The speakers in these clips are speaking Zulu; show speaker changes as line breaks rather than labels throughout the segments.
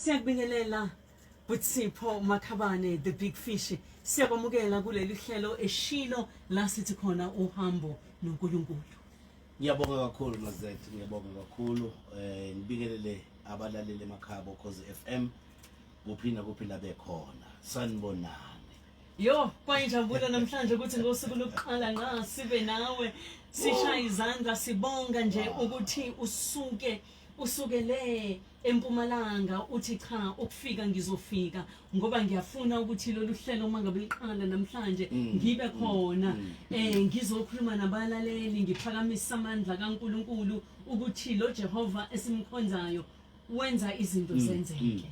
Siyakubingelela Butsipho Makhabane, the big fish. Siyakwamukela kuleli hlelo eshilo la sithi khona uhambo noNkulunkulu.
Ngiyabonga kakhulu Mazet, ngiyabonga kakhulu, ngibingelele abalaleli emakhaya boKhozi FM, kuphi nakuphi la bekhona. Sanibonani.
Yo, kwayinjabulo namhlanje ukuthi ngosuku lokuqala nqa sibe nawe, sishaya izandla, sibonga nje ukuthi usuke usukele empumalanga uthi cha, ukufika ngizofika ngoba ngiyafuna ukuthi lolu hlelo uma ngabe liqala namhlanje ngibe khona, ngizokhuluma nabalaleli, ngiphakamisa amandla kaNkuluNkulu ukuthi lo Jehova esimkhonzayo wenza izinto zenzeke.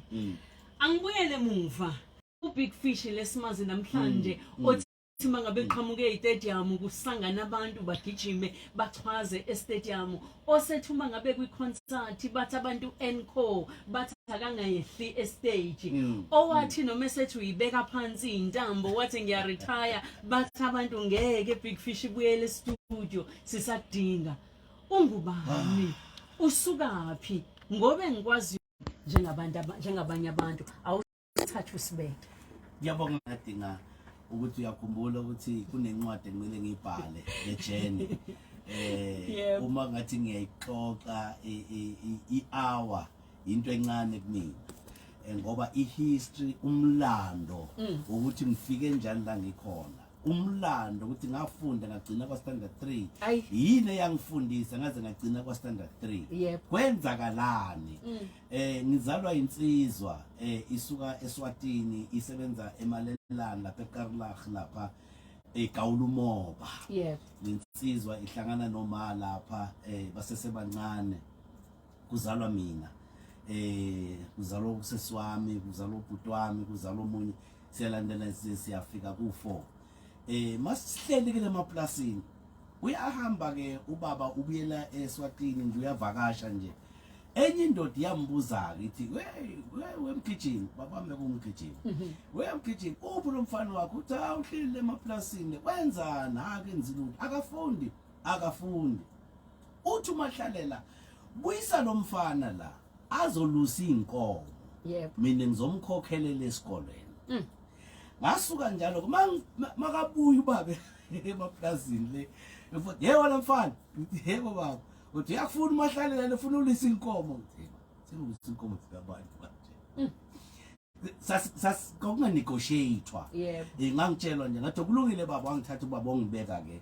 Angibuyele emuva, uBig Fish lesimazi namhlanje, othi mangabe qhamuke istadium kusangana abantu, bagijime, bachwaze estadium, osethi uma ngabe kwi-concert bathi abantu encore, bathi akangayehli estage, owathi noma esethi uyibeka phansi intambo, wathi ngiyaretire, bathi abantu ngeke Big Fish ibuyele studio, sisadinga. Ungubani, usukaphi? Ngobe ngikwazi njengabantu njengabanye abantu, awusithathe usibeke.
Ngiyabonga. Ngadinga ukuthi uyakhumbula ukuthi kunencwadi ekumele ngiyibhale, the journey. Uma ngathi ngiyayixoxa i-hour, into encane kumina, ngoba i-history, umlando ukuthi ngifike njani la ngikhona, umlando ukuthi ngafunda ngagcina kwa standard 3, yini eyangifundisa ngaze ngagcina kwa standard 3, kwenzakalani. Ngizalwa insizwa isuka eSwatini, isebenza eMalelane lapha eKarlach, lapha eGawulumoba. Lensizwa ihlangana noma lapha basesebancane, kuzalwa mina, kuzalwa usesi wami, kuzalwa ubhuti wami, kuzalwa omunye, siyalandela, siyafika ku4. Masihleli ke lemaplasini, uyahamba ke ubaba, ubuyela eSwatini nje, uyavakasha nje. Enye indoda iyambuza ke, ithi, "We wemgijimi, baba wami kumgijimi, wemgijimi, uphi lo mfana wakho?" Uthi, "Ha, uhleli emaplasini." "Wenzani?" "Ha, kenzi lutho." "Akafundi?" "Akafundi." Uthi umahlalela, "Buyisa lo mfana la azolusa inkomo, mina ngizomkhokhelela esikolweni." Ngasuka njalo, makabuya ubaba emaplazini le, futhi, "Yebo lo mfana." Ngithi, "Yebo baba." Uthi, "Uyakufuna umahlalela, lefuna ulisa inkomo." Ngithi, "Sengulisa inkomo zikabantu manje." Sas sas kwakunga negotiatewa. Ngangitshelwa nje, ngathi, "Kulungile baba." Wangithatha ubaba, wangibeka ke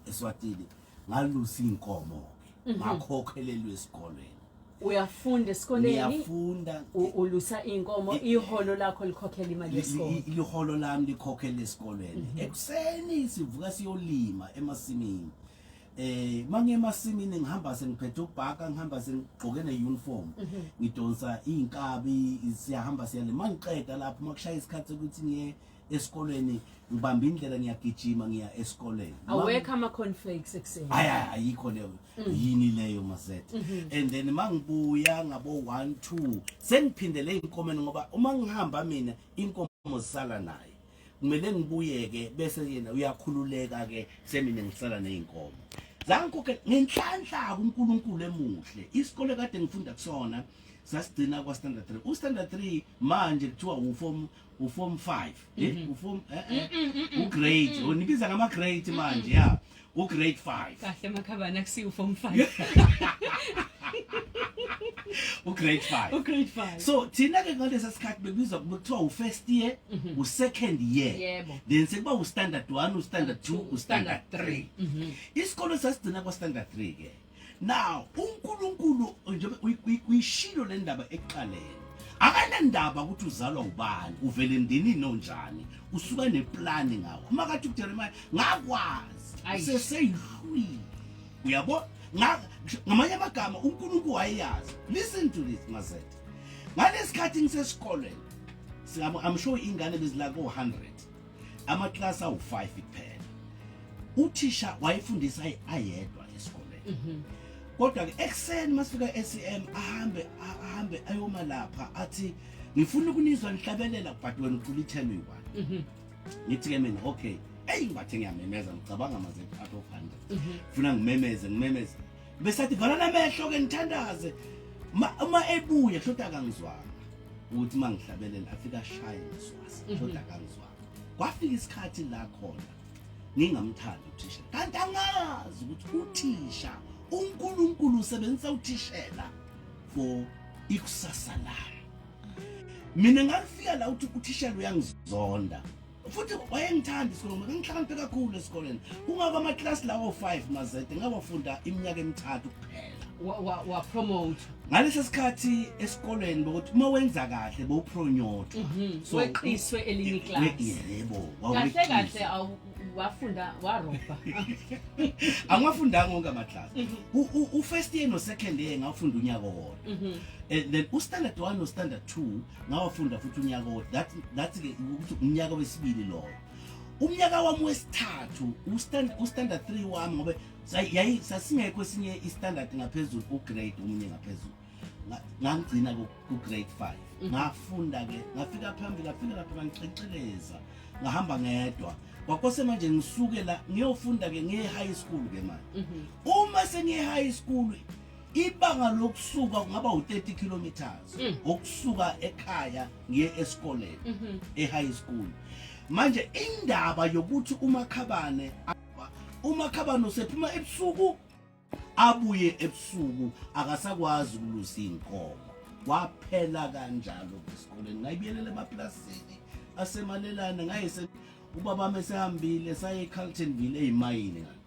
eSwatini, ngalusa inkomo ke, ngakhokhelelwa esikolweni.
Uyafunda esikoleni?
Ngiyafunda.
Ulusa inkomo, iholo lakho likhokhela imali yesikole?
Iholo lami likhokhela esikolweni. Ekuseni sivuka siyolima emasimini. Mangiye emasimini, ngihamba sengiphethe ubhaka, ngihamba sengigqoke ne-uniform, ngidonsa iy'nkabi, siyahamba siyalima. Mangiqeda lapho, makushaya isikhathi sokuthi ngiye esikolweni, ngibamba indlela, ngiyagijima, ngiya esikolweni.
Awekho ama-cornflakes ekuseni?
Hayi, ayikho leyo. Yini leyo, Mazet? And then mangibuya ngabo 1 2, sengiphindele inkomeni, ngoba uma ngihamba mina inkomo zisala naye, kumele ngibuyeke, bese yena uyakhululeka ke, semina ngisala nezinkomo. Zangikhokhe ngenhlanhla kuNkulunkulu emuhle. Isikole kade ngifunda kusona sasigcina kwa standard 3. U standard 3 manje kuthiwa u form 5, u form u grade, unibiza ngama grade manje, ya, u grade 5.
Kahle Makhabane, akusiyo form 5.
U grade 5.
U-grade 5.
So thina ke ngalesa sikhathi bekubizwa, bekuthiwa u first year, u second year, then sekuba u standard 1, u standard 2, u standard 3. Isikolo sasigcina kwa standard 3 ke. Now uNkulunkulu njengoba uyishilo le ndaba ekuqaleni, akanandaba ukuthi uzalwa ubani, uvele emndenini onjani, usuka neplani ngawo. Uma kathi uJeremiah, "Ngakwazi seseyihlwile," uyabo? Ngamanye amagama uNkulunkulu wayeyazi. Listen to this, Mazet. Ngalesikhathi ngisesikolweni, I'm sure ingane bezila ko 100, amaklasi awu5 kuphela. Uthisha wayefundisa ayedwa esikolweni, kodwa ke ekuseni masifika eCM, ahambe ahambe ayoma lapha, athi, "Ngifuna ukunizwa nihlabelela, but wena ucula i-10 uyi-1." Ngithi ke mina, "Okay." Eyi, ngibathe ngiyamemeza, ngicabanga maze out of 100 funa ngimemeze, ngimemeze, bese athi, "Valani amehlo ke nithandaze." Uma ebuye kusho ukuthi akangizwanga. Ukuthi mangihlabelela afika ashaye ngeswazi, shoda kangizwanga. Kwafika isikhathi la khona ngingamthandi uthishela, kanti angazi ukuthi uthisha, uNkulunkulu usebenzisa uthishela for ikusasa lami. Mina ngafika la uthi uthishela uyangizonda, futhi wayengithanda esikoleni ngoba ngihlakaniphe kakhulu esikoleni. Kungako amaklasi lawo 5 mazede ngawafunda iminyaka emithathu kuphela.
Wa promote
ngalesi sikhathi esikoleni, bokuthi uma wenza kahle bowupromotwa.
So weqiswe elinye iklasi.
Yebo.
Kahle kahle wafunda warobha.
Angiwafundanga wonke amaklasi. U-first year no-second year ngawufunda unyaka owodwa. And then u-standard 1 no-standard 2 ngawafunda futhi unyaka owodwa. That's ke ukuthi umnyaka wesibili loyo. Umnyaka wami wesithathu, u-standard 3 wami, ngoba sasingekho esinye i-standard ngaphezulu, u-grade omunye ngaphezulu. Ngangigcina ku-grade 5. Ngafunda ke, ngafika phambili, ngafika lapha ngangixexeleza, ngahamba ngedwa. Kwakose manje ngisuke la ngiyofunda ke, ngiye high school ke manje. Uma sengiye high school, ibanga lokusuka kungaba u30 kilometers ukusuka ekhaya ngiye esikoleni e-high school. Manje indaba yokuthi uMakhabane usephuma ebusuku, abuye ebusuku, akasakwazi ukulusa inkomo. Kwaphela kanjalo esikoleni, ngayibuyelela emaplasini asemalelane. Ngayise ubaba wami esehambile, saye eCarltonville eyimayini ngale.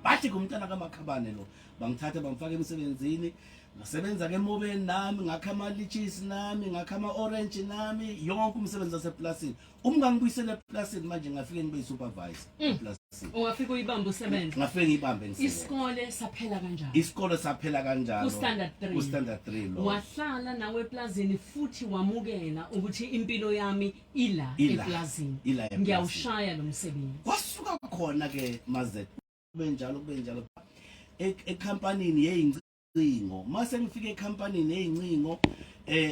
Bathi kumntana kaMakhabane lo, bangithatha bangifaka emsebenzini. Ngasebenza ke emobeni nami, ngakha ama-litchis nami, ngakha ama-orange nami, yonke umsebenzi waseplasini. Uma ungangibuyisela eplasini manje, ngafike ngibe yi-supervisor eplasini.
Ungafika uyibambe usebenze.
Ngafike ngiyibambe ngisebenze.
Isikole saphela kanjani?
Isikole saphela kanjalo.
Ku-standard three.
Ku-standard 3 lo.
Wahlala nawe eplazini futhi wamukela ukuthi impilo yami ila
Ila.
eplazini.
Ila eplazini.
Ngiyawushaya lo msebenzi.
Kwasuka khona ke mazet, kube njalo, kube njalo ekhampanini yeyincingo. Mase ngifika ekhampanini yeyincingo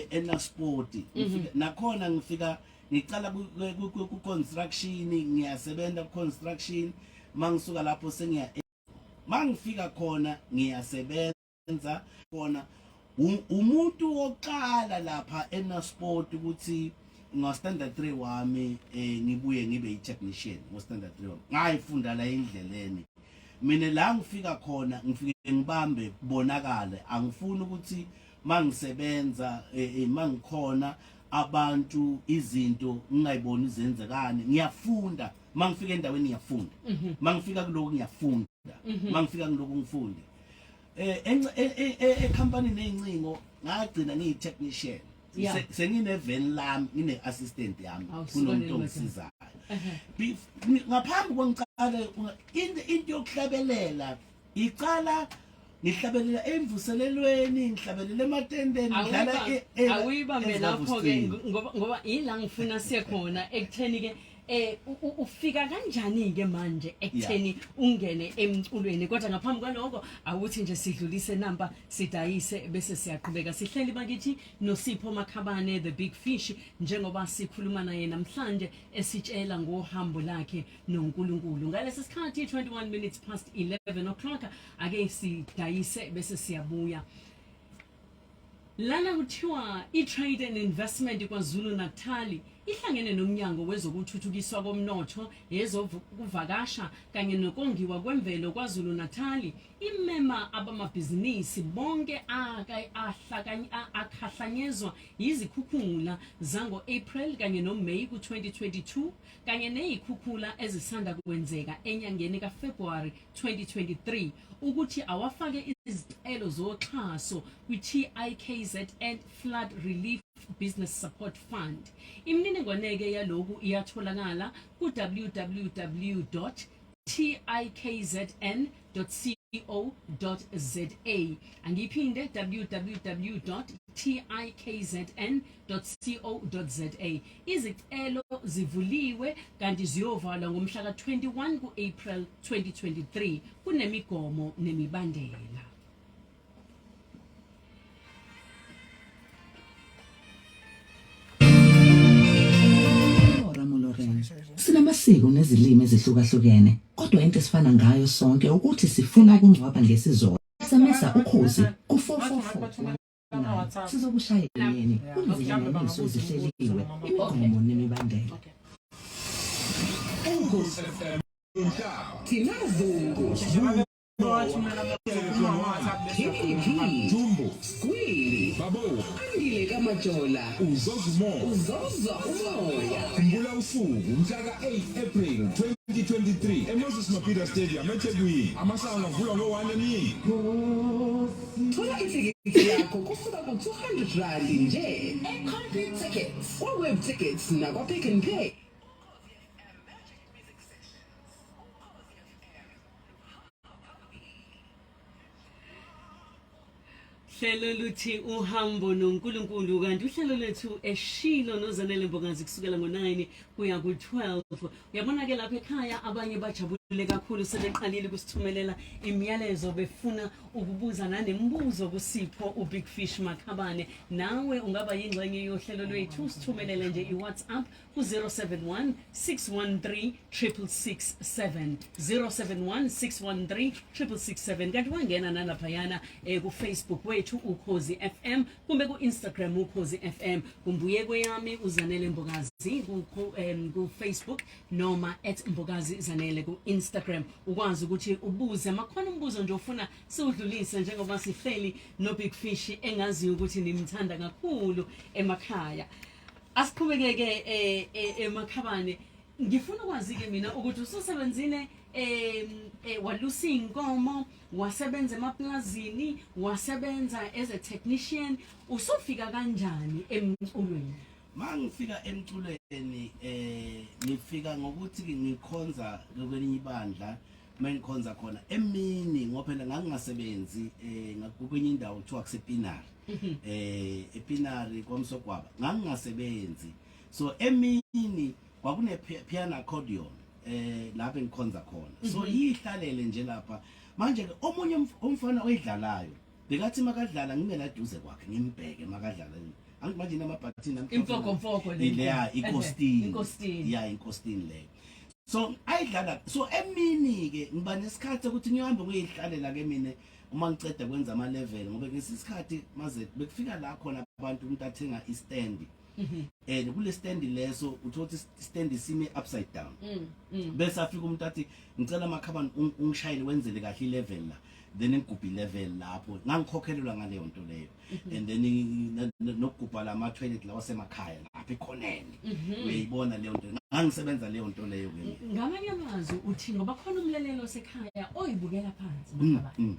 eNaspoti, ngifika nakhona, ngifika ngicala ku construction, ngiyasebenza ku construction. Mangisuka lapho sengiya, mangifika khona ngiyasebenza khona. Umuntu wokuqala lapha eNasport ukuthi ngo standard 3 wami ngibuye ngibe i-technician ngo standard 3 wami. Ngayifunda la endleleni mina. La ngifika khona ngifike ngibambe kubonakale. Angifuni ukuthi mangisebenza mangikhona abantu izinto ngingayiboni zenzekani. Ngiyafunda, mangifika endaweni ngiyafunda, mangifika kuloko ngiyafunda, mangifika kuloko ngifunde. Ekhampanini neyincingo ngagcina ngiyi-technician. Sengine van lami, ngine assistant yami,
Awusuka
kunomuntu
nini?
ongisizayo. Ngaphambi kwengicale into yokuhlabelela, icala ngihlabelela emvuselelweni, ngihlabelela ematendeni, ngidlala
Awuyibambe lapho ke.
ezikavusini.
Ngoba ila ngifuna siye khona ekutheni ke ufika kanjani ke manje ekutheni ungene emculweni. Kodwa ngaphambi kwaloko, awuthi nje sidlulise nampa sidayise bese siyaqhubeka. Sihleli bakithi noSipho Makhabane, the Big Fish, njengoba sikhuluma naye namhlanje esitshela ngohambo lakhe noNkulunkulu. Ngalesi sikhathi 21 minutes past 11 o'clock, ake sidayise bese siyabuya. Lana kuthiwa i-Trade and Investment KwaZulu Natal ihlangene nomnyango wezokuthuthukiswa komnotho, ezokuvakasha kanye nokongiwa kwemvelo KwaZulu Natal, imema abamabhizinisi bonke akhahlanyezwa yizikhukhula zango-April kanye noMay ku-2022 kanye nezikhukhula ezisanda kwenzeka enyangeni kaFebruary 2023 ukuthi awafake izicelo zoxhaso kwi-TIKZN Flood Relief Business Support Fund. Imininingwane-ke yaloku iyatholakala ku-www.tikzn.co.za. Angiphinde, www.tikzn.co.za. Izicelo zivuliwe kanti ziyovalwa ngomhla ka-21 ku-April 2023. Kunemigomo nemibandela.
Ora Moloreng. Sinamasiko nezilimi ezihlukahlukene, kodwa into esifana ngayo sonke ukuthi sifuna ukungcwaba ngesizotha. SMS ukhozi ku-444. Nayo sizokushaya emini kunezilinganiso ezihleliwe, imigomo nemibandela.
Thina Zungu PPP
Jumbo
Skwili
Babo
Andile kaMajola
Uzozwa
Uzozwa umoya.
Khumbula usuku mhla ka-8 April 2023 eMoses Mabhida Stadium eThekwini. Amasango avulwa ngo-1 emini.
Thola ithikithi yakho kusuka ku-200 rand nje e-Compute Tickets, kwa-Web Tickets nakwa-Pick n Pay.
Hlelo luthi uhambo noNkulunkulu, kanti uhlelo lethu eshilo noZanele Mbokazi kusukela ngo-9 kuya ku-12. Uyabona ke lapha ekhaya abanye bajabule kakhulu, sebeqalile ukusithumelela imiyalezo befuna ukubuza nanemibuzo kuSipho uBig Fish Makhabane. Nawe ungaba yingxenye yohlelo lwethu, usithumelele nje i-WhatsApp ku-071 613 6667, 071 613 6667. Kanti wangena nalaphayana ku-Facebook wethu Ukhozi FM, kumbe ku-Instagram Ukhozi FM, kumbuye kweyami uZanele Mbokazi ku-Facebook noma at Mbokazi Zanele ku-Instagram, ukwazi ukuthi ubuze makhona umbuzo nje ofuna siwudlulise, njengoba sihleli no-Big Fish engaziyo ukuthi nimthanda kakhulu emakhaya. Asiqhubekeke emakhabane. Ngifuna ukwazi-ke mina ukuthi ususebenzile, walusa iy'nkomo, wasebenza emaplazini, wasebenza as a technician, usufika kanjani emculweni?
Mangifika emculweni, ngifika ngokuthi ngikhonza kwelinye ibandla. Mengikhonza khona emini, ngoba phela ngangingasebenzi, ngakwenye indawo kuthiwa kusePinari, ePinari kwaMsogwaba, ngangingasebenzi. So emini kwakune piano accordion lapho engikhonza khona, so ihlalele nje lapha. Manje ke omunye umfana oyidlalayo bekathi makadlala ngime la duze kwakhe, ngimbheke makadlala. Angithi manje inamabhathini amhlophe.
Imfokomfoko le.
Leya ikostini.
Ikostini.
Ya, inkostini leyo. So ayidlala, so emini ke ngiba nesikhathi ukuthi ngihambe ngiyihlalela ke mina uma ngiceda kwenza ama level, ngoba ngesisikhathi maze bekufika la khona abantu, umuntu athenga i-stand and kule stand leso uthola ukuthi stand sime upside down, bese afika umuntu athi, "Ngicela amakhabani ungishayele, wenzele kahle i-level la." Then ngigubhe i-level lapho, ngangikhokhelelwa ngaleyo nto leyo. And then nokugubha la toilet lawa semakhaya lapha ekhoneni, uyayibona leyo nto, ngangisebenza leyo nto leyo ke mina.
Ngamanye amazwi uthi, ngoba khona umlalelo osekhaya oyibukela phansi, Makhabane,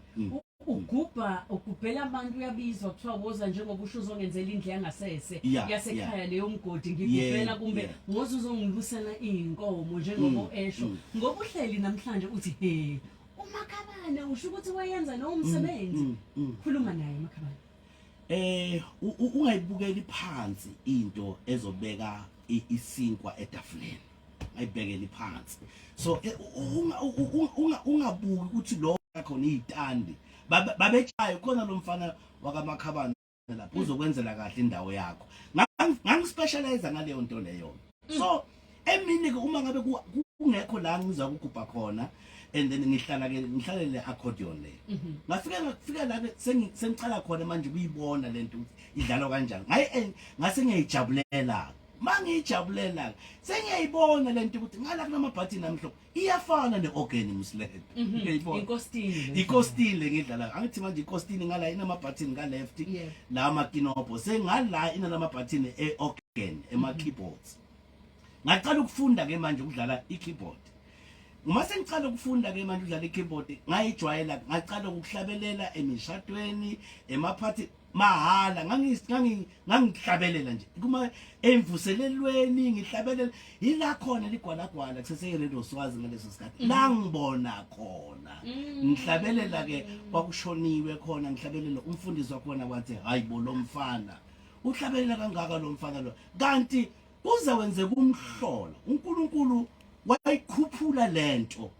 ugubha, ugubhela abantu, uyabizwa kuthiwa woza, njengoba usho, uzongenzela indlu yangasese yasekhaya leyo mgodi, ngigubhela, kumbe woza uzongilusela iy'nkomo, njengoba esho. Ngoba uhleli namhlanje uthi, "He, uMakhabane usho ukuthi wayenza lowo msebenzi." Khuluma naye, Makhabane.
Ungayibukeli phansi into ezobeka isinkwa etafuleni, ayibhekeli phansi. So ungabuki ukuthi lo khona izitandi babetshayo khona, lo mfana wakaMakhabane lapho uzokwenzela kahle indawo yakho. Ngangispecialize ngaleyo nto leyo. So emini ke uma ngabe kungekho la ngiza kugubha khona, and then ngihlala ke, ngihlalele accordion leyo. Ngafika, ngafika la ke sengicala khona manje ukuyibona lento ukuthi idlalwa kanjani. Ngayi ngase ngiyayijabulela. Mangiyijabulela sengiyayibona lento ukuthi ngala kunamabhathini amhlophe, iyafana neorgan msled, uyayibona?
Inkostini le.
Ikostini le ngidlala, angithi manje ikostini ngala inamabhathini nga left, la amakinobho, sengala inalama-button e-organ, ema-keyboards. Ngaqala ukufunda ke manje ukudlala i-keyboard. Uma sengicala ukufunda ke manje ukudlala i-keyboard, ngayijwayela, ngaqala ukuhlabelela emishadweni, emaphathi mahala. Ngangihlabelela nje kuma emvuselelweni, ngihlabelela. Yila khona ligwalagwala kusese Radio Swazi ngaleso sikhathi la ngibona khona ngihlabelela ke, kwakushoniwe khona, ngihlabelela. Umfundisi wakhona wathi, "Hayi bo, lo mfana uhlabelela kangaka lo mfana lo." Kanti kuze wenzeka umhlolo, uNkulunkulu wayikhuphula lento.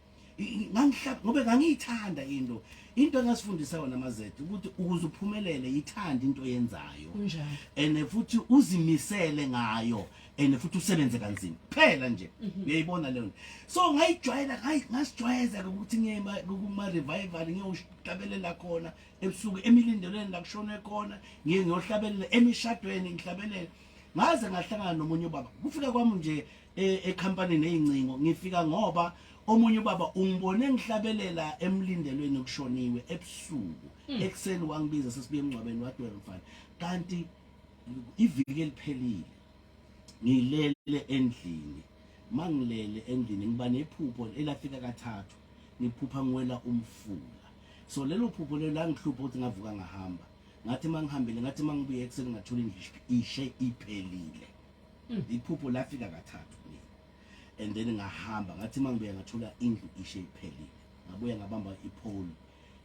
Ngangihlaba ngoba ngangiyithanda into engasifundisa yona mazethu ukuthi ukuze uphumelele, yithanda into oyenzayo
Kunjalo.
And futhi uzimisele ngayo. And futhi usebenze kanzima phela nje. Uyayibona leyo nto. So ngayijwayela, ngasijwayeza ke ukuthi ngiye kuma revival, ngiyohlabelela khona ebusuku emilindelweni la kushonwe khona, ngiye ngiyohlabelela emishadweni, ngihlabelele ngaze ngahlangana nomunye ubaba. Kufika kwami nje ekhampanini eyingcingo, ngifika ngoba omunye ubaba ungibone ngihlabelela emlindelweni kushoniwe ebusuku. Ekuseni wangibiza sesibuye emngcwabeni, wathi, "Wena mfana, kanti iviki eliphelile ngilele endlini, mangilele endlini ngiba nephupho elafika kathathu, ngiphupha ngiwela umfula. So lelo phupho lelo langihlupha ukuthi ngavuka ngahamba, ngathi mangihambile, ngathi mangibuye ekuseni ngathola indlu ishe iphelile." Iphupho lafika kathathu kumina and then ngahamba, ngathi mangibuya ngathola indlu ishe iphelile. Ngabuya ngabamba iphone,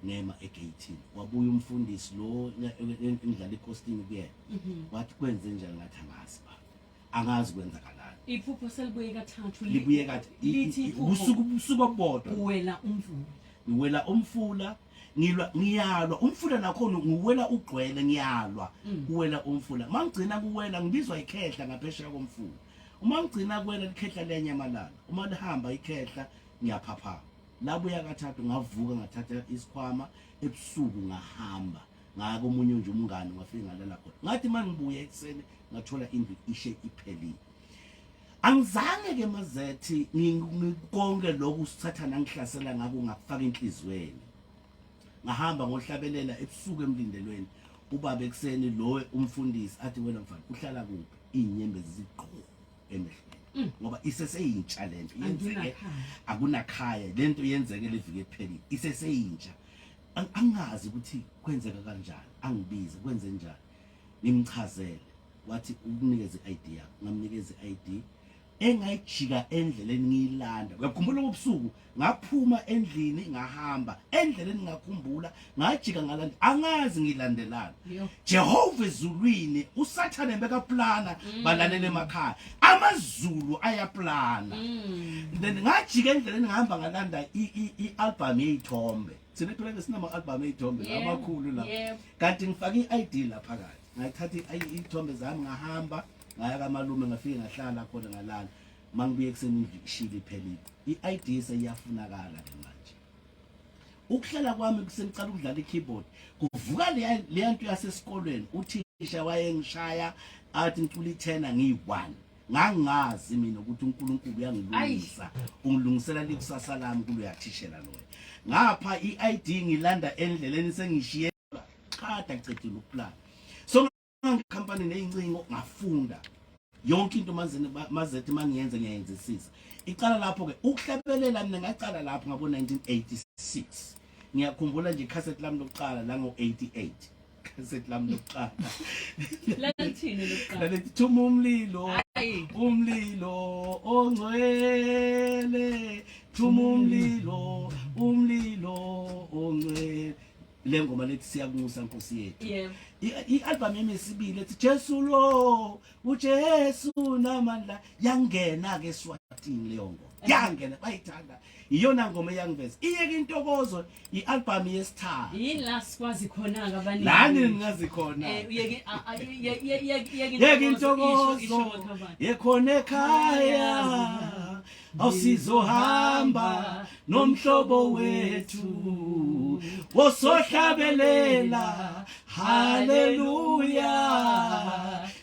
ngema egeyithini, wabuya umfundisi lo engidlala ikostini kuyena, wathi, "Kwenze njani?" Ngathi, "Angazi ba, angazi kwenzakalani."
Iphupho selibuye kathathu.
Libuye kathi
Lithi iphupho
ubusuku obubodwa.
Uwela umfula.
Ngiwela umfula, ngilwa, ngiyalwa umfula nakhona ngiwela ugcwele, ngiyalwa kuwela umfula. Mangigcina kuwela ngibizwa ikhehla ngaphesheya komfula. Uma ngigcina kuwela, likhehla liyanyamalala. Uma lihamba ikhehla ngiyaphaphama. Labuya kathathu, ngavuka ngathatha isikhwama ebusuku, ngahamba ngaya komunye nje umngane, ngafike ngalala khona. Ngathi uma ngibuya ekuseni ngathola indlu ishe iphelile. Angizange ke mazethi konke lokhu usathana ngihlasela ngako ngakufaka enhlizweni. Ngahamba ngohlabelela ebusuku emlindelweni. Ubaba ekuseni lo umfundisi athi, "Wena mfana, uhlala kuphi?" Izinyembezi ziqhu emehlweni ngoba iseseyintsha lento yenzeke.
Akunakhaya.
Akunakhaya, lento yenzeke leviki ephelile, iseseyintsha. Angazi ukuthi kwenzeka kanjani. Angibize, kwenze njani, ngimchazele, wathi ukunikeza i-ID yakho. Ngamnikeza i-ID engayijika endleleni ngiyilanda. Uyakhumbula ubusuku ngaphuma endlini ngahamba endleleni, ngakhumbula ngajika ngalanda, angazi ngilandelana. Jehova ezulwini, uSathane bekaplana, balalele emakhaya, amazulu ayaplana. Then ngajika endleleni ngahamba ngalanda i-album yeyithombe. Thina phela sinama album eyithombe amakhulu la. Kanti ngifake i-ID la phakathi, ngayithatha iy'thombe zami, ngahamba ngaya kamalume, ngafike ngahlala khona ngalala. Mangibuye ekuseni indlu ishile iphelile, i-ID seyiyafunakala ke manje. Ukuhlala kwami kusengicala ukudlala i-keyboard, kuvuka leya nto yasesikolweni, uthisha wayengishaya athi ngicula ithena ngiyi-one. Ngangazi mina ukuthi uNkulunkulu uyangilungisa, ungilungisela likusasa lami kuloya thishela loyo. Ngapha i-ID ngilanda endleleni sengishiye qada ngicedile ukuplana. So company neyincingo ngafunda yonke into mazini mazethi mangiyenze ngiyayenzisisa. Icala lapho ke ukuhlabelela mina ngacala lapho ngabo 1986. Ngiyakhumbula nje icassette lami lokuqala la ngo 88, cassette lami lokuqala.
Lalithini lokuqala?
Lalithi, "Thuma umlilo,
Ayi.
umlilo ongcwele, thuma umlilo, umlilo ongcwele." Le ngoma lethi "Siyakunxusa Nkosi yethu". I-album yami yesibili ethi "Jesu lo uJesu namandla" yangena ke eSwatini leyo ngoma, yangena bayithanda, iyona ngoma eyangiveza. Iyeke intokozo, i-album yesithathu.
Yila sikwazi khona-ke abaningi.
Lani ningazi khona.
Uyeke yeke.
Yeke intokozo yekhona ekhaya, awusizohamba nomhlobo wethu, wosohlabelela haleluya,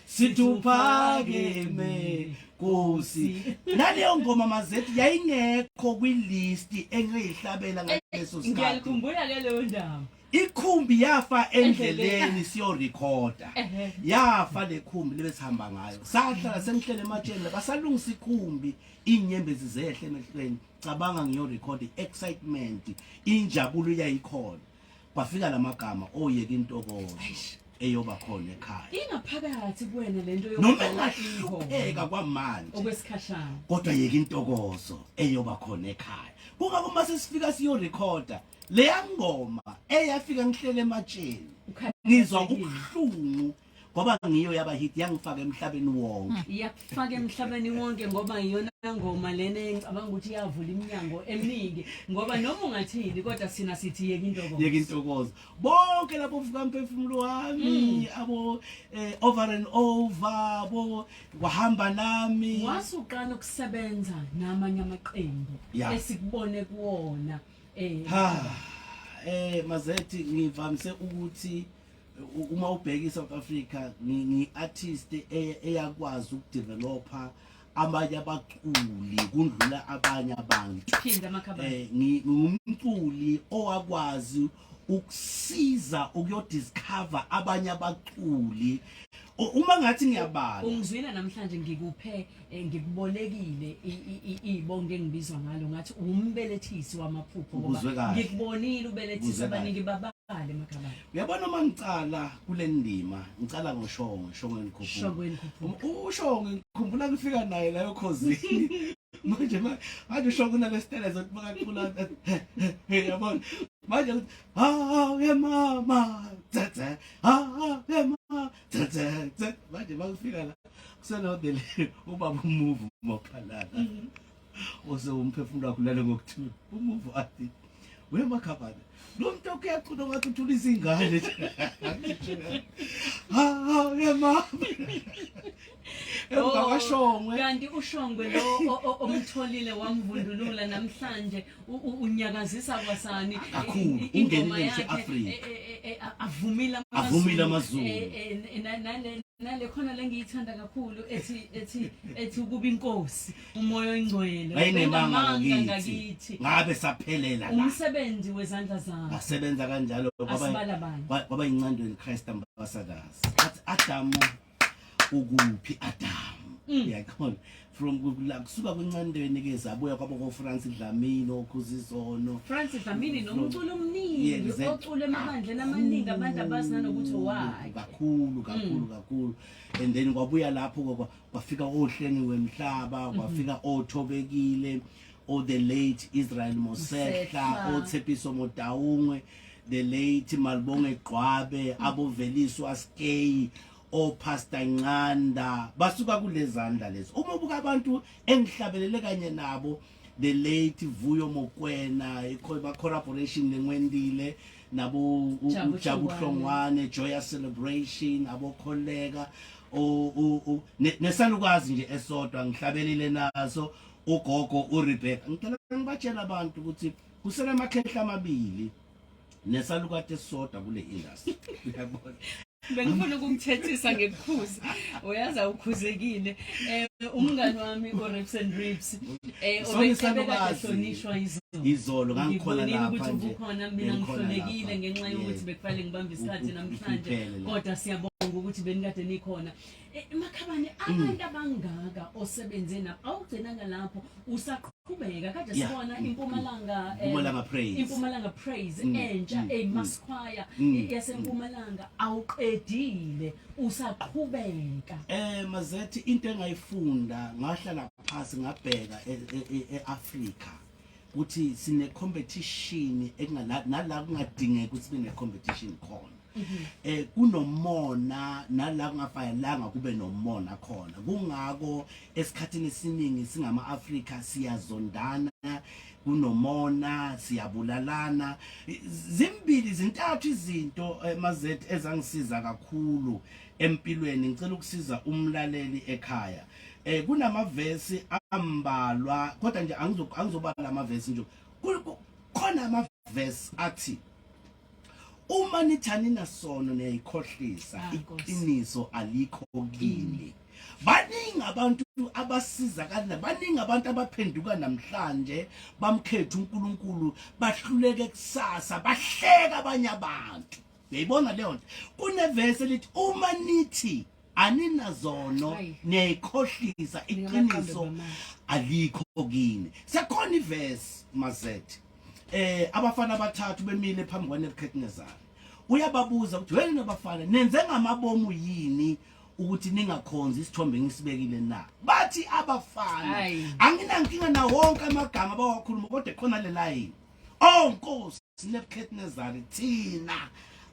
situphakeme Nkosi. Naleyo ngoma mazethi yayingekho kwilist engiyihlabela ngaleso sikhathi.
Ngiyakhumbula ke leyo ndawo.
Ikhumbi yafa endleleni siyorekhoda, yafa le khumbi lebesihamba ngayo. Sahlala sengihlele ematsheni basalungisa ikhumbi, inyembezi zehle emehlweni. Cabanga ngiyorekhoda, i-excitement, injabulo yayikhona, kwafika lamagama oyeka intokozo eyoba khona ekhaya.
Ingaphakathi kuwena lento
noma
yokudlala
engahlupheka kwamanje
okwesikhashana.
Kodwa yeka intokozo eyoba khona ekhaya. Kungako uma sesifika siyorekhoda leya ngoma eyafika ngihlele ematsheni, ngizwa ubuhlungu. Ngoba ngiyo yaba hit, yangifaka emhlabeni wonke.
Iyakufaka emhlabeni wonke ngoba iyona ngoma lena engicabanga ukuthi iyavula iminyango eminingi, ngoba noma ungathini kodwa sina sithi yeka intokozo.
Yeka intokozo. Bonke lapho uvuka mphefumulo wami, abo over and over, bo wahamba nami.
Wasuqala ukusebenza namanye amaqembu esikubone kuwona.
Ha. Mazethi, ngivamise ukuthi uma ubheka iSouth Africa, ngi artist eyakwazi ukudevelopa abanye abaculi kundlula abanye abantu.
Phinda, Makhabane.
Ngingumculi owakwazi ukusiza ukuyodiscover abanye abaculi. Uma ngathi ngiyabala,
Ungizwile namhlanje ngikuphe ngikubolekile ibonge engibizwa ngalo, ngathi umbelethisi wamaphupho
Ukuzwe kahle.
Ngikubonile ubelethisa
Ukuzwe kahle.
abaningi, babale, Makhabane.
Uyabona, uma ngicala kule ndima, ngicala ngoShongwe, Shongwe Ngikhuphuka.
Shongwe Ngikhuphuka.
UShongwe ngikhumbula ngifika naye la ekhozini. Manje uShongwe unale style zokuthi makacula, yabona manje ukuthi ha ye mama tsetse, ha ye mama tsetse tse. Manje makufika la kusenodele ubaba umuvu maphalala ose umphefumulo wakho ulale ngokuthula, umuvu athi, "We Makhabane, lo muntu okuyacula ngathi uthula izingane." Ha ha ye mama, emva kwaShongwe.
Kanti uShongwe lo omtholile wamvundulula namhlanje unyakazisa kwasani.
Kakhulu,
Ingoma
ungenile
yakhe,
nje-Afrika.
Avumile.
Avumile amaZulu.
Nale khona lengiyithanda kakhulu ethi ukuba inkosi umoya oyingcwele
Wayenemanga
ubenamanga
ngakithi, ngabe saphelela la.
Umsebenzi wezandla zakho.
Ngasebenza kanjalo
Asibala abanye.
Kwaba incandweni Christ Ambassadors, athi, "Adamu, ukuphi Adamu?" Uyaqonda, from la kusuka kwincandweni ke zabuya kwabo ko France Dlamini, okhuzizono.
Francis Dlamini nomculo omningi ocula emabandleni amaningi, abantu abazi nanokuthi owakhe.
Kakhulu kakhulu kakhulu. And then kwabuya lapho kwafika oHlengiwe Mhlaba, kwafika oThobekile, o the late Israel Mosehla,
Mosehla.
oTshepiso Motaungwe, the late Malibonge Gqwabe, aboVeliswa Skey, oPastor Nqanda, basuka kulezandla lezi. Uma ubuka abantu engihlabelele kanye nabo, the late Vuyo Mokwena, ba collaboration lengwendile nabo
Jabu
uJabu
Hlongwane.
Hlongwane, Joyous Celebration, abokholeka nesalukazi nje esodwa ngihlabelile naso, ugogo uRebecca. Ngicela ngibatshela abantu ukuthi kusela amakhehla amabili nesalukade esodwa kule industry, uyabona.
Bengifuna ukumthethisa ngekukhuza, uyazi awukhuzekile. Umngani wami uRips and Rips
Sonke
obekade
isalukazi.
hlonishwa izolo.
Izolo ngangikhona
Ngibonile
lapha
ukuthi
nje.
ubukhona, mina
Bengikhona
ngihlolekile
lapha.
ngenxa yokuthi bekufanele ngibambe isikhathi namhlanje.
Ufiphele la.
Kodwa siyabonga ukuthi benikade nikhona. Makhabane, abantu abangaka osebenze nabo, awugcinanga lapho, usaqhubeka kade sibona iMpumalanga
Mpumalanga Praise.
Impumalanga Praise entsha, eMass Choir yaseMpumalanga, awuqedile, usaqhubeka.
Mazethi, into engayifunda, ngahlala phansi ngabheka eAfrica ukuthi sine competition ekungala nala kungadingeki ukuthi sibe ne competition khona. Kunomona nala kungafanelanga kube nomona khona. Kungako esikhathini esiningi singama Afrika siyazondana, kunomona, siyabulalana. Zimbili zintathu izinto, Mazethi, ezangisiza kakhulu empilweni. Ngicela ukusiza umlaleli ekhaya. Kunamavesi ambalwa, kodwa nje angizobala amavesi nje. Khona amavesi athi uma nithani nasono niyayikhohlisa,
Ah, Nkosi.
iqiniso alikho kini. Baningi abantu abasizakala, baningi abantu abaphenduka namhlanje bamkhetha uNkulunkulu, bahluleke kusasa bahleka abanye abantu. Uyayibona leyo nto? Kunevesi elithi uma nithi aninazono
Ayi.
niyayikhohlisa, iqiniso
Ningamaqembu
alikho kini. Sekhona ivesi, Mazethe, abafana abathathu bemile phambi kwaNebuchadnezzar. Uyababuza ukuthi, "Wena nabafana, nenze ngamabomu yini ukuthi ningakhonzi isithombe ngisibekile na?" Bathi abafana,
Ayi.
anginankinga na wonke amagama abawakhuluma, kodwa khona le line, "Oh nkosi Nebuchadnezzar, thina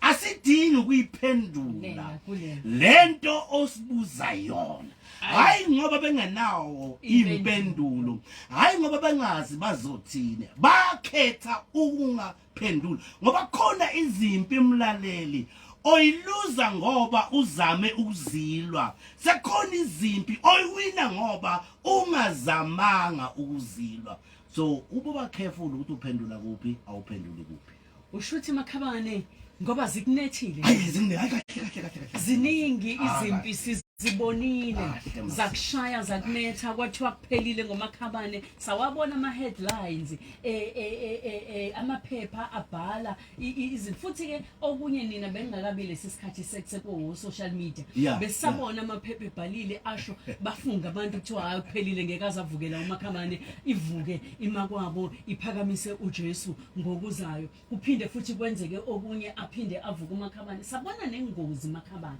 Asidingi ukuyiphendula lento osibuza yona. Hayi ngoba bengenawo impendulo, hayi ngoba bengazi bazothini, bakhetha ukungaphenduli ngoba khona izimpi mlaleli oyiluza ngoba uzame ukuzilwa, sekukhona izimpi oyiwina ngoba ungazamanga ukuzilwa. So uboba careful ukuthi uphendula kuphi, awuphenduli kuphi.
Ushuthi Makhabane ngoba zikunethile.
Hayi zine hayi kahle kahle kahle kahle.
Ziningi
Ah,
izimpi sizibonile
Kahle, mas.
zakushaya zakunetha kwathiwa kuphelile ngomakhabane sawabona ama headlines eh eh eh, eh, eh amaphepha abhala izinto futhi ke okunye nina bengingakabi lesi sikhathi sekuwo social media besabona amaphepha ebhalile asho bafunga abantu kuthiwa hayi kuphelile ngeke azavukela umakhabane ivuke imakwabo iphakamise uJesu ngokuzayo kuphinde futhi kwenzeke okunye aphinde avuke umakhabane sabona nengozi makhabane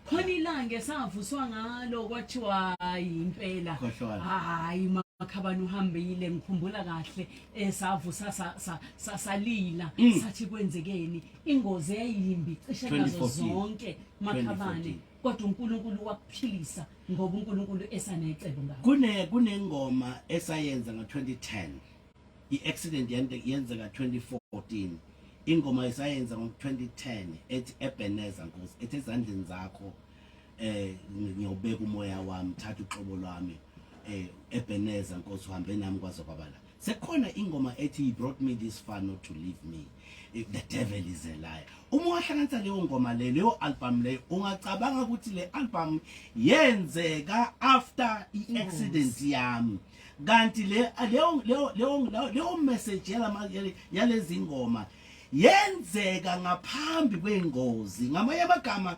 khona ilanga esavuswa ngalo kwathiwa hayi impela
Khohlwana.
hayi makhabane uhambile ngikhumbula kahle esavusa salila sathi kwenzekeni ingozi eyayimbi cishe nazo
2014.
zonke makhabane
2014.
kodwa uNkulunkulu wakuphilisa ngoba uNkulunkulu esanecebo ngawe
Kune kunengoma esayenza ngo-2010 i-accident yenzeka 2014 ingoma esayenza ngo-2010 ethi Ebenezer Nkosi ethi ezandleni zakho eh ngiyobeka umoya wami thatha uxobo lwami eh Ebenezer Nkosi uhambe nami kwaze kwaba la sekukhona ingoma ethi he brought me this far not to leave me eh, the devil is a liar uma wahlanganisa leyo ngoma leyo leyo album leyo ungacabanga ukuthi le album yenzeka after i-accident yami kanti le leyo leyo leyo leyo message yalama yalezi ngoma yenzeka ngaphambi kwengozi ngamanye amagama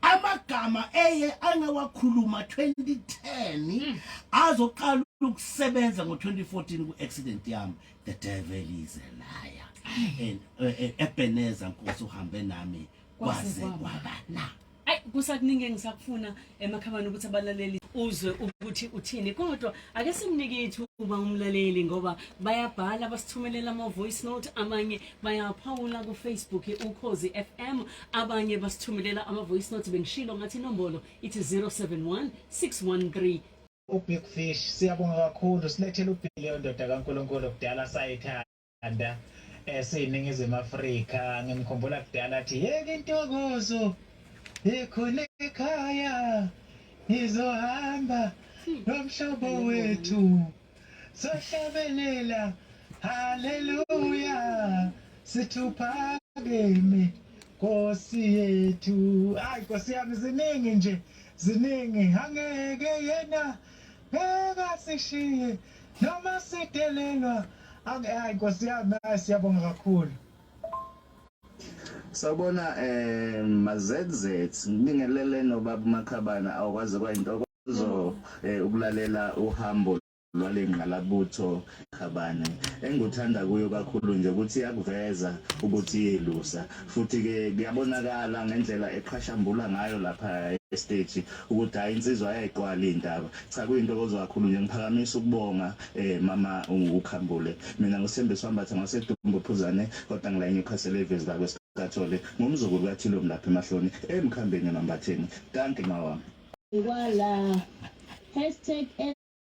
amagama eye angawakhuluma 2010 azoqala ukusebenza ngo-2014 ku-accident yami the devil is a liar and Ebenezer Nkosi uhambe nami kwaze kwaba la
Ayi kusakuningi engisakufuna emakhabani ukuthi abalaleli uzwe ukuthi uthini kodwa ake simnike ithuba umlaleli ngoba bayabhala basithumelela ama voice note amanye bayaphawula ku Facebook ukhozi FM abanye basithumelela ama voice note bengishilo ngathi inombolo ithi 071 613
uBig Fish siyabonga kakhulu silethele uBillion ndoda kaNkuluNkulu kudala sayithanda esiyiningizimu Afrika ngimkhumbula kudala athi yeke intokozo ikhona ekhaya ngizohamba nomhlobo wethu sohlabelela haleluya sithuphakeme Nkosi yethu hayi Nkosi yami ziningi nje ziningi angeke yena ngeke asishiye noma sidelelwa hayi Nkosi yami hayi siyabonga kakhulu
Sawubona eh maZZ ngibingelele nobaba uMakhabana awukwazi kwayintokozo eh, ukulalela uhambo lwale ngqalabutho Khabane engikuthanda kuyo kakhulu nje ukuthi iyakuveza ukuthi iyelusa futhi ke kuyabonakala ngendlela eqhashambula ngayo lapha estage ukuthi hayi insizwa ayayiqwala indaba cha kuyintokozo kakhulu nje ngiphakamisa ukubonga eh mama uKhambule mina nguSthembiso Mbatha ngaseDumbu Phuzane kodwa ngila eNewcastle eVezi la kweSikathole ngumzukulu kaThilo lapha emahloni emkhambeni emambatheni dankie mawami
Kwala hashtag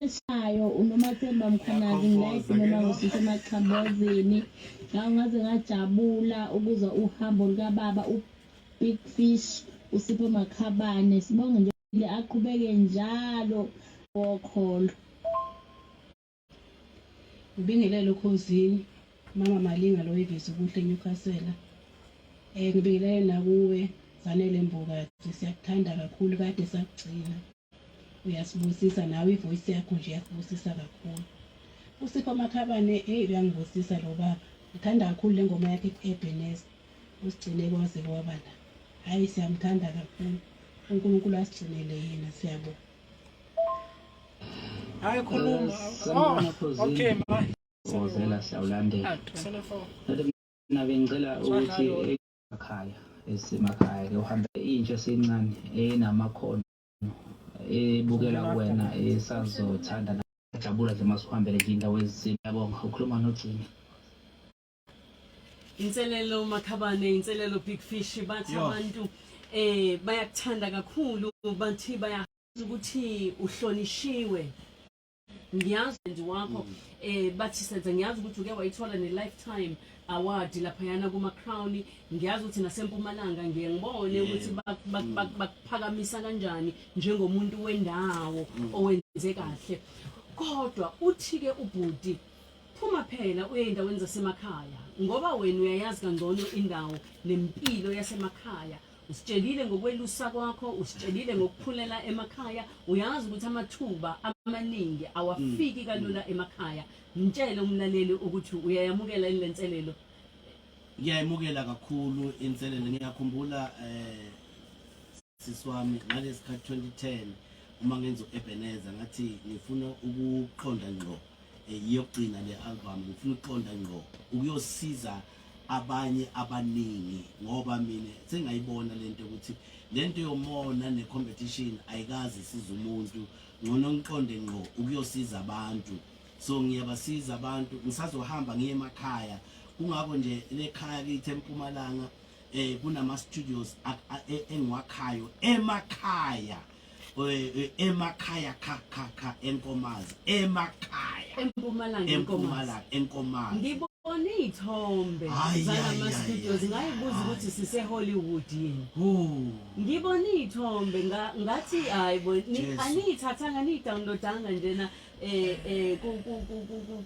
eshayo uNomathemba Mkhwanazi ngilayiphi noma ngusise emaxhambozini ngaw ngaze ngajabula ukuzwa uhambo lukababa uBig Fish uSipho Makhabane sibonge nje aqhubeke njalo wokholo.
Ngibingelele okhozini mama Malinga lo ivezi kuhle eNewcastle. Eh ngibingelele nakuwe Zanele Mbokazi siyakuthanda kakhulu kade sakugcina. Uyasibusisa nawe ivoice yakho nje iyasibusisa kakhulu. USipho Makhabane hey uyangibusisa lo baba. Ngithanda kakhulu le ngoma yakhe ethi Ebenezer. Usigcine kwaze kwaba la. Hayi siyamthanda kakhulu. uNkulunkulu asigcinele yena siyabonga.
Hayi khuluma.
Sanibona
Oh,
Khozini.
okay ma.
Ozela siyawulandela.
Sele
Mina bengicela ukuthi emakhaya esemakhaya ke uhambe intsha esencane enamakhono ebukela kuwena esazothanda najabula nje masuhambele nje indawo ezithile. Ngiyabonga ukhuluma noGcina.
Inselelo Makhabane, inselelo Big Fish bathi
Yo.
abantu bayakuthanda kakhulu bathi baya ukuthi uhlonishiwe. Ngiyazi nje wakho bathi senze ngiyazi ukuthi uke wayithola ne lifetime award laphayana kuma Crown ngiyazi ukuthi nasempumalanga ngiye ngibone ukuthi bakuphakamisa kanjani njengomuntu wendawo owenze kahle kodwa uthi ke ubhuti phuma phela uye endaweni zasemakhaya ngoba wena uyayazi kangcono indawo nempilo yasemakhaya usitshelile ngokwelusa kwakho usitshelile ngokuphulela emakhaya uyazi ukuthi amathuba amaningi awafiki kalula emakhaya mtshele umlaleli ukuthi uyayamukela yini le nselelo.
Ngiyayimukela kakhulu inselelo ngiyakhumbula sisi wami ngalesikhathi 2010 uma ngenza uEbenezer ngathi ngifuna ukuqonda ngqo iyokugcina le album ngifuna ukuqonda ngqo ukuyosiza abanye abaningi ngoba mina sengayibona lento ukuthi lento yomona ne competition ayikazi isiza umuntu ngcono ngiqonde ngqo ukuyosiza abantu so ngiyabasiza abantu ngisazohamba ngiye emakhaya kungakho nje lekhaya kithi eMpumalanga kunama studios engiwakhayo emakhaya emakhaya kha kha kha enkomazi emakhaya
eMpumalanga
eMpumalanga enkomazi
ngibona iy'thombe
Hayi,
zalama
hayi,
studios
hayi,
ngayibuza
hayi.
ukuthi sise Hollywood yini
Hu.
ngibona iy'thombe ngathi hayi bo
Jesu.
aniyithathanga niyidownloadanga njena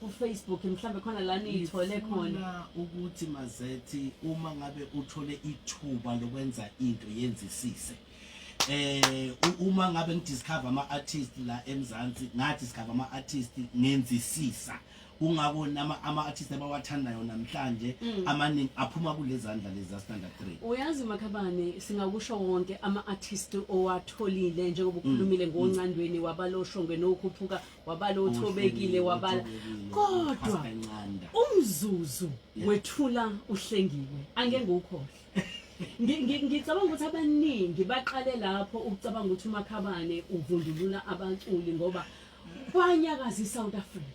ku Facebook mhlambe khona la niyithole khona.
Ngifuna ukuthi Mazethi uma ngabe uthole ithuba lokwenza into yenzisise uma ngabe ngidiscover ama artist la eMzansi ngadiscover ama artist ngenzisisa kungako nama ama artist abawathandayo namhlanje amaningi aphuma kulezandla lezi standard 3.
Uyazi Makhabane singakusho wonke ama artist owatholile njengoba ukhulumile ngoncandweni wabaloshongwe nokhuphuka wabala othobekile wabala kodwa
Pastor Ncanda.
Umzuzu wethula uhlengiwe angeke ngukhohle. Ngicabanga ukuthi abaningi baqale lapho ukucabanga ukuthi uMakhabane uvundulula abaculi ngoba kwanyakaza iSouth Africa.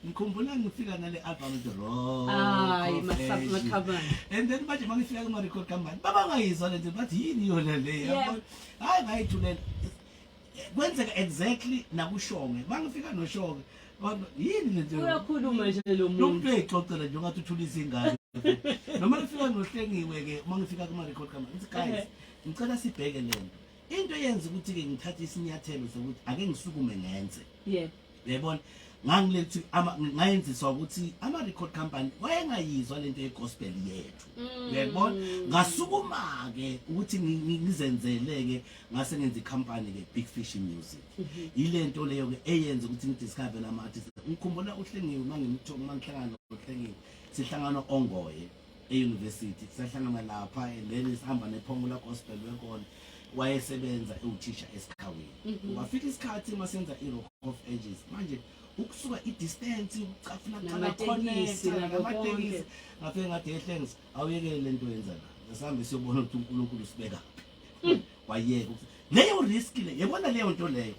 Ngikhumbula ngifika nale album The Rock.
Hayi,
of Ages.
Makhabane.
And then manje mangifika kuma record company babangayizwa lento bathi yini yona le yabona. Hayi ngayithulela. Kwenzeka exactly nakushonge. Mangifika noshonge abantu yini lento.
Uyakhuluma nje lo muntu.
Lo muntu uyayixoxela nje ungathi uthulisa ingane. Noma ngifika nohlengiwe ke uma ngifika kuma record company ngithi guys ngicela sibheke lento. Into eyenza ukuthi ke ngithathe isinyathelo sokuthi ake ngisukume ngenze. Uyayibona ngangilethi ngayenziswa ukuthi ama record company wayengayizwa lento ye gospel yethu. Uyayibona ngasukuma ke ukuthi ngizenzele ke ngase ngenza icompany ke Big Fish Music. Ilento leyo ke eyenza ukuthi ngidiscover lama artists. Ngikhumbula uHlengiwe mangimthola mangihlangana noHlengiwe sihlangana ongoye e-university sahlangana lapha and then sihamba nephongula gospel wenkolo wayesebenza ewuthisha esikhawini. Wafika isikhathi masenza i-Rock of Ages manje ukusuka i-distance ukucafuna
Namatekisi, nako
namatekisi
konke.
ngafike ngathi ehlengs awuyekele lento yenza la sihambe siyobona ukuthi uNkulunkulu usibeka phi wayeka ukuthi leyo risk le yebona leyo nto leyo.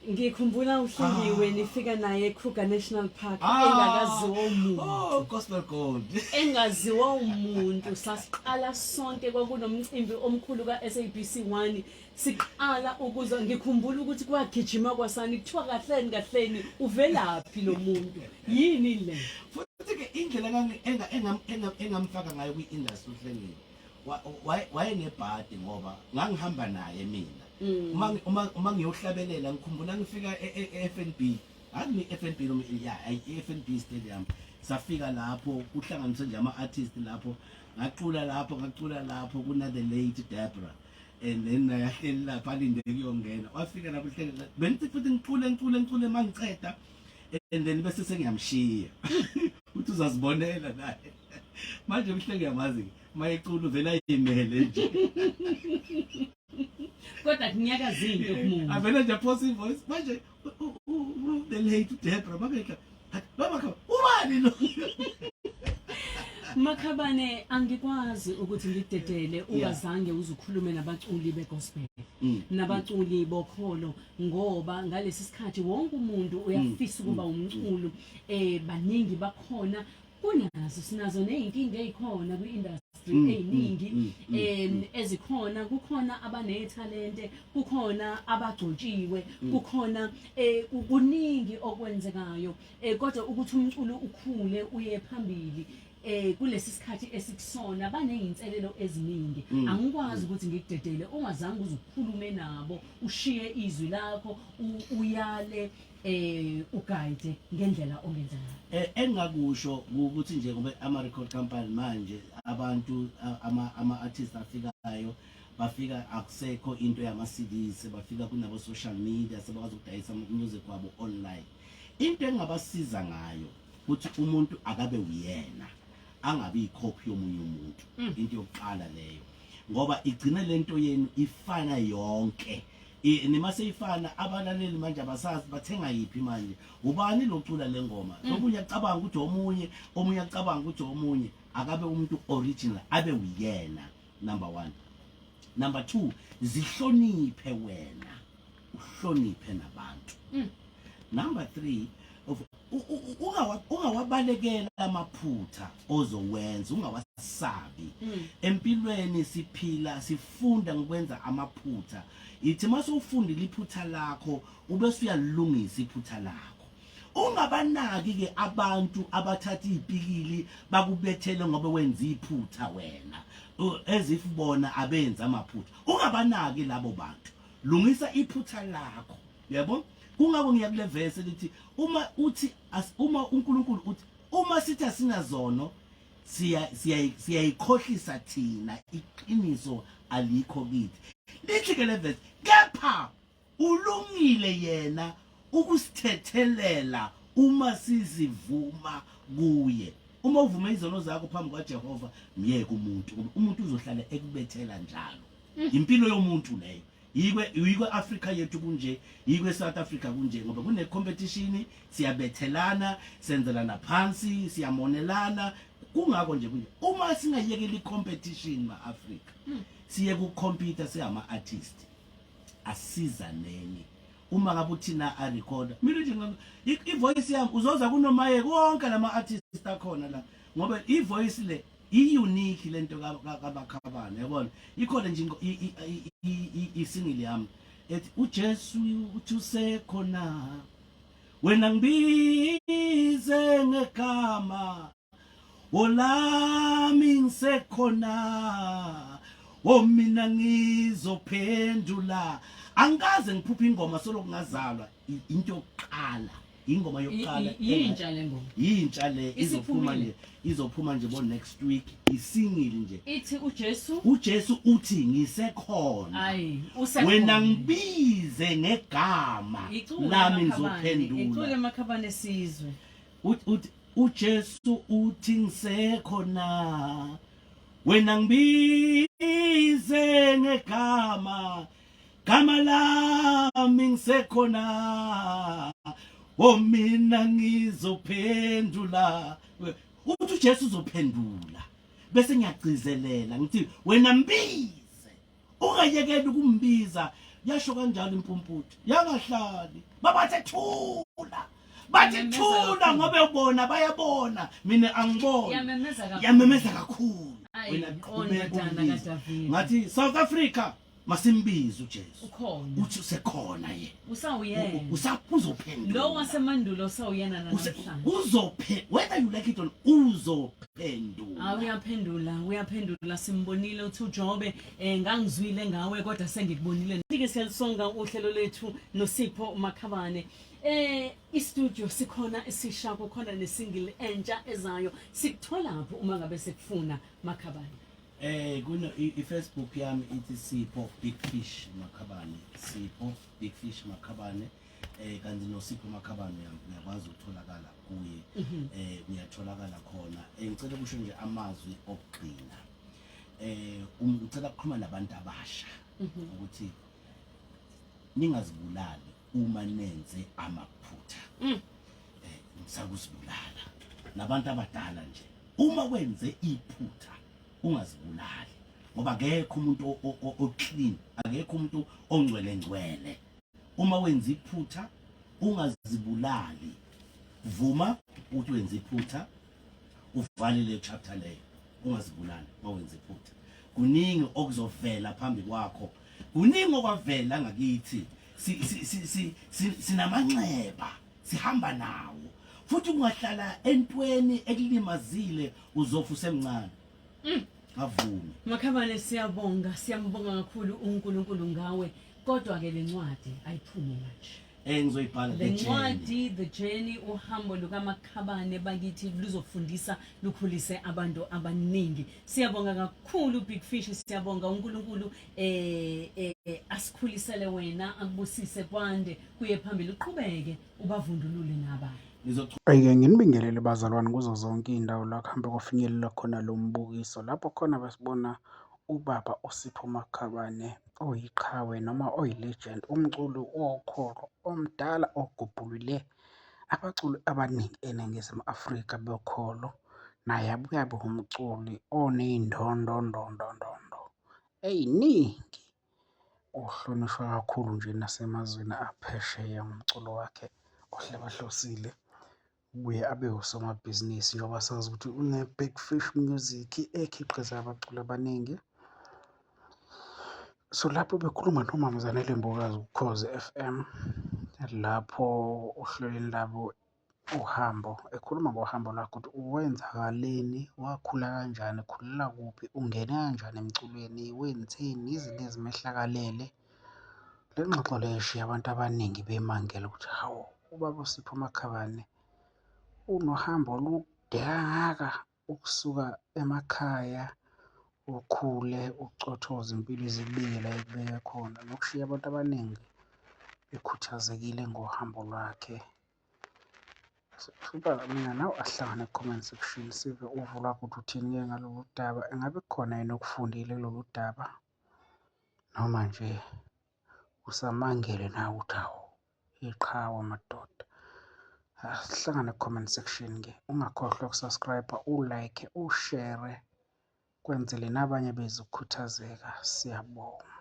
Ngikhumbula uhlengiwe nifika naye eKruger National Park engakaziwa umuntu.
Oh, gospel gold.
Engaziwa umuntu sasiqala sonke kwakunomcimbi omkhulu ka SABC 1 siqala ukuzwa ngikhumbula ukuthi kwagijima kwasani kuthiwa kahleni kahleni uvelaphi lo muntu yini le.
Futhi ke indlela engamfaka ngayo kwi-industry uhlengiwe wayenebhadi ngoba ngangihamba naye mina. Uma ngiyohlabelela ngikhumbula ngifika e-FNB hayi FNB noma ya i-FNB Stadium safika lapho kuhlanganiswe nje ama-artist lapho ngacula lapho kuna the late Deborah and then nayahleli lapha alinde kuyongena wafika lapho uhleli bengithi futhi ngicule mangiceda and then bese sengiyamshiya uthi uzazibonela naye manje uhleke ngiyamazi mayecula uvela ayimele nje
kodwa kunyakaza into kumuntu
avela nje phose voice manje the late Deborah bakehla baba ubani lo.
Makhabane angikwazi ukuthi ngidedele ungazange uzukhulume nabaculi begospel nabaculi bokholo ngoba ngalesi sikhathi wonke umuntu uyafisa ukuba umculo baningi bakhona. Kunazo sinazo nezinkinga ezikhona kwi-industry eziningi ezikhona kukhona abanethalente kukhona abagcotshiwe kukhona eh kuningi okwenzekayo eh kodwa ukuthi umculo ukhule uye phambili eh kulesi sikhathi esikusona banezinselelo eziningi angikwazi ukuthi ngikudedele ungazange uze ukhulume nabo ushiye izwi lakho uyale eh uguide ngendlela ongenza ngayo.
Eh engakusho ukuthi nje ngoba ama record company manje abantu ama ama artists afikayo bafika akusekho into yama CDs bafika kunabo social media sebakwazi ukudayisa music wabo online. Into engabasiza ngayo ukuthi umuntu akabe uyena angabi ikhophi yomunye umuntu into yokuqala leyo ngoba igcine lento yenu ifana yonke nima seyifana abalaleli manje abasazi bathenga yiphi manje ubani locula le ngoma omunye acabanga ukuthi omunye omunye acabanga ukuthi omunye akabe umuntu original abe uyena number 1 number 2 zihloniphe wena uhloniphe nabantu number 3 ungawabalekela amaphutha ozowenza ungawasabi empilweni siphila sifunda ngokwenza amaphutha ithi mase ufundile iphutha lakho ubese uyalungisa iphutha lakho ungabanaki ke abantu abathatha izipikili bakubethele ngoba wenza iphutha wena as if bona abenza amaphutha ungabanaki labo bantu lungisa iphutha lakho yabo kungako ngiya kule verse lithi uma uthi uma uNkulunkulu uthi uma sithi asinazono siya siyayikhohlisa thina iqiniso alikho kithi lithi ke le verse kepha ulungile yena ukusithethelela uma sizivuma kuye uma uvume izono zakho phambi kwaJehova myeke umuntu ngoba umuntu uzohlala ekubethela njalo impilo yomuntu leyo yikwe yikwe Africa yethu kunje yikwe South Africa kunje ngoba kune competition siyabethelana senzelana phansi siyamonelana kungakho nje kunje uma singayekela i competition ma Africa siye ku compete siyama artist asizaneni uma ngabe uthina a recorder mina nje i voice yami uzoza kunomayeke wonke lama artist akhona la ngoba i voice le i-unique lento kaMakhabane yabona ikhona nje i-single yami ethi uJesu uthi usekhona wena ngibize ngegama olami ngisekhona o mina ngizophendula angikaze ngiphuphe ingoma solo ngazalwa into yokuqala ingoma yokuqala
yintsha le ngoma
yintsha le izophuma nje izophuma nje bo next week isingile nje
ithi uJesu
uJesu uthi ngisekhona
ayi usekhona
wena ngibize ngegama lami ngizophendula
icule emakhabane sizwe
uthi uJesu uthi ngisekhona wena ngibize ngegama gama lami ngisekhona o mina ngizophendula uthi uJesu uzophendula bese ngiyagcizelela ngithi wena mbize ungayekeli ukumbiza yasho kanjalo impumputhe yangahlali babathe thula bathi thula ngoba ubona bayabona mina angiboni yamemeza kakhulu wena qhubeka ngathi South Africa masimbize uJesu
ukhona
uthi usekhona yena
usawuyena
usapuzophendula
lo wasemandulo usawuyena namhlanje
uzophe whether you like it or uzophendula
ah uyaphendula uyaphendula simbonile uthi uJobe eh ngangizwile ngawe kodwa sengikubonile ke siyalisonga uhlelo lethu noSipho Makhabane eh istudio sikhona esisha kukhona nesingle entsha ezayo sikutholaphi uma ngabe sekufuna Makhabane
Eh kuno i-Facebook yami ithi Sipho Big Fish Makhabane Sipho Big Fish Makhabane eh kanti noSipho Makhabane uyakwazi ukutholakala kuye eh uyatholakala khona eh ngicela ukusho nje amazwi okugcina eh ngicela ukukhuluma nabantu abasha ukuthi ningazibulali uma nenze amaphutha eh ngisakuzibulala nabantu abadala nje uma wenze iphutha ungazibulali ngoba akekho umuntu o clean akekho umuntu ongcwele ngcwele uma wenza iphutha ungazibulali vuma ukuthi wenza iphutha Uvale le chapter leyo, ungazibulali mawenza iphutha. Kuningi okuzovela phambi kwakho, kuningi okwavela ngakithi. Sinamanxeba sihamba nawo, futhi ungahlala entweni ekulimazile uzofa usemncane. Avumi.
Makhabane, siyabonga, siyambonga kakhulu uNkulunkulu ngawe. Kodwa ke lencwadi ayiphume manje.
Ngizoyibhala
the
The Journey.
Ncwadi The Journey, uhambo lukaMakhabane bakithi luzofundisa lukhulise abantu abaningi. Siyabonga kakhulu Big Fish, siyabonga uNkulunkulu asikhulisele wena, akubusise kwande kuye phambili, uqhubeke ubavundulule nabanye.
Ake nginibingelele bazalwane kuzo zonke iy'ndawo la kuhambe kwafinyelela khona lo mbukiso, lapho khona besibona ubaba uSipho Makhabane oyiqhawe noma oyi-legend, umculi wokholo omdala ogubhulule abaculi abaningi eNingizimu Afrika bokholo. Naye abuye abe umculi oney'ndondondondondondo ey'ningi, ohlonishwa kakhulu nje nasemazweni aphesheya ngomculo wakhe ohlabahlosile. Ubuye abe usomabhizinisi njengoba sazi ukuthi une-Big Fish Music ekhiqiza abaculi abaningi. So lapho bekhuluma noMama Zanele Mbokazi kuKhozi F_M, lapho ohlelweni labo uhambo, ekhuluma ngohambo lwakhe ukuthi wenzakaleni, wakhula kanjani, ukhulela kuphi, ungene kanjani emculweni, wenzeni, izinto ezimehlakalele. Le ngxoxo le ishiye abantu abaningi bemangele ukuthi hawu, ubaba uSipho Makhabane unohambo olude kangaka ukusuka emakhaya, ukhule ucothoze impilo ize ikubeke la ikubeke khona, nokushiya abantu abaningi bekhuthazekile ngohambo lwakhe. Mina nawe asihlangane ku-comment section sive uvo lwakho ukuthi uthini-ke ngalolu daba. Engabe kukhona yini okufundile kulolu daba noma nje usamangele nawe ukuthi hawu, iqhawe madoda. Asihlangane ku-comment section-ke, ungakhohlwa uku-subscribe, u-like, ushare, kwenzele nabanye bezokhuthazeka. Siyabonga.